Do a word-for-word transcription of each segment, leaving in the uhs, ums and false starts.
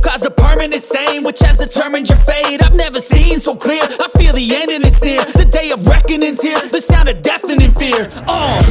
Caused a permanent stain, which has determined your fate. I've never seen so clear. I feel the end and it's near. The day of reckoning's here. The sound of deafening fear. Uh.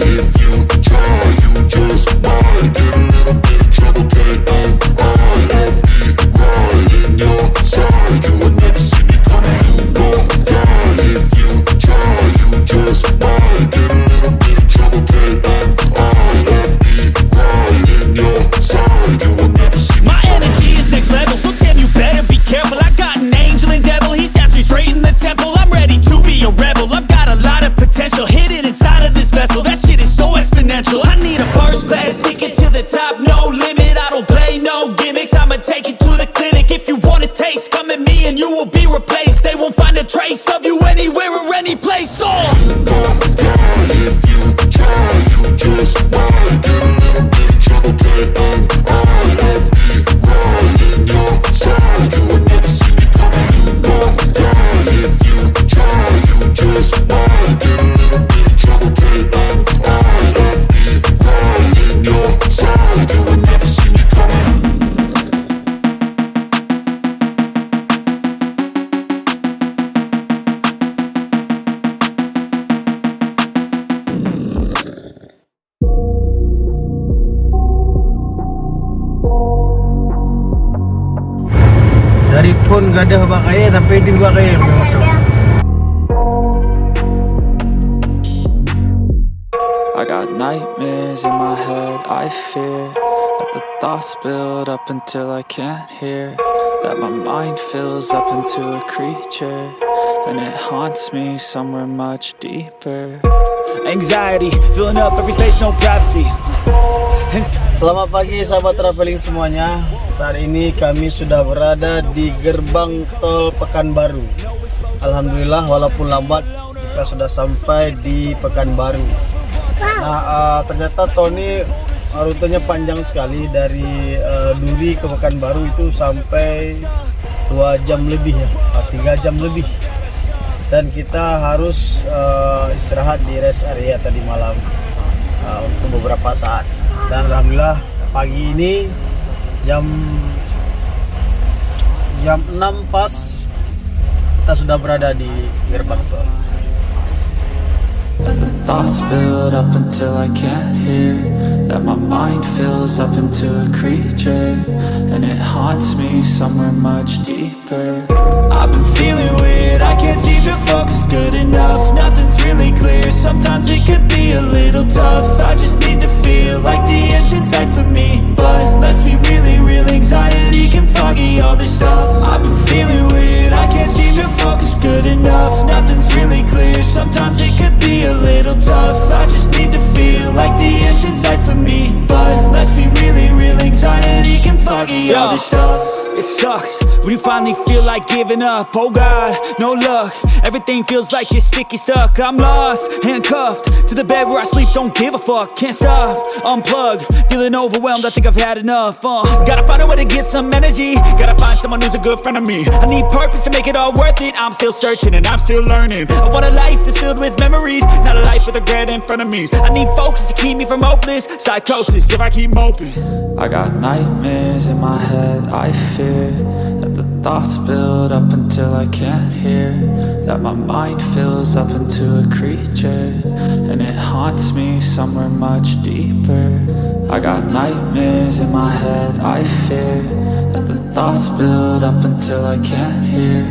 If you try, you just might get a little bit of trouble. K N I F E, right in your side. You will never see me coming. You gon' die if you try. You just might get a little bit of trouble. K N I F E, right in your side. You will never see me. My energy is next level, so damn, you better be careful. I got an angel and devil, he snaps me straight in the temple. I'm ready to be a rebel. I've got a lot of potential hidden inside of this vessel. That shit is so exponential. I need a first class ticket to the top, no limit. I don't play no gimmicks. I'ma take you to the clinic. If you want a taste, come at me and you will be replaced. They won't find a trace of you anywhere or any place. Oh. You gon' die if you try. You just might get a little bit of trouble. K N I F E, right in your side. You will never see me coming. You gon' die if you try. You just might get a little bit of trouble. K N I F E, right in your side. You will never see me coming. Dari phon gadôh bak kayèe sampai deuh bak kayèe. I got nightmares in my head, I fear that the thoughts build up until I can't hear, that my mind fills up into a creature, and it haunts me somewhere much deeper. Anxiety, filling up every space, no privacy. Selamat pagi sahabat traveling semuanya. Saat ini kami sudah berada di gerbang tol Pekanbaru. Alhamdulillah, walaupun lambat, kita sudah sampai di Pekanbaru. Nah, eh, ternyata tol ini, eh, rutenya panjang sekali dari, eh, Duri ke Pekanbaru itu sampai dua jam lebih ya, eh, tiga jam lebih. Dan kita harus, eh, istirahat di rest area tadi malam, eh, untuk beberapa saat. Dan alhamdulillah pagi ini jam, jam enam pas kita sudah berada di gerbang tol. Let the thoughts build up until I can't hear, that my mind fills up into a creature, and it haunts me somewhere much deeper. I've been feeling weird, I can't seem to focus good enough. Nothing's really clear, sometimes it could be a little tough. I just need to feel like the end's in sight for me. But let's be really real, anxiety can foggy all this stuff. I've been feeling weird, I can't seem to focus good enough. Nothing's really clear, sometimes it could be a little tough. I just need to feel like the end's in sight for me. But let's be really real, anxiety can foggy all this stuff. It sucks when you finally feel like giving up. Oh God, no luck. Everything feels like you're sticky stuck. I'm lost, handcuffed to the bed where I sleep. Don't give a fuck, can't stop. Unplug, feeling overwhelmed. I think I've had enough. Uh, gotta find a way to get some energy. Gotta find someone who's a good friend of me. I need purpose to make it all worth it. I'm still searching and I'm still learning. I want a life that's filled with memories, not a life with regret and frenemies. I need focus to keep me from hopeless psychosis if I keep moping. I got nightmares in my head, I fear that the thoughts build up until I can't hear, that my mind fills up into a creature, and it haunts me somewhere much deeper. I got nightmares in my head, I fear that the thoughts build up until I can't hear,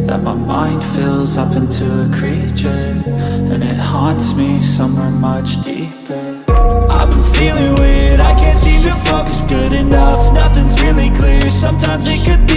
that my mind fills up into a creature, and it haunts me somewhere much deeper. I've been feeling weird, I can't seem to focus good enough. Nothing's really clear, sometimes it could be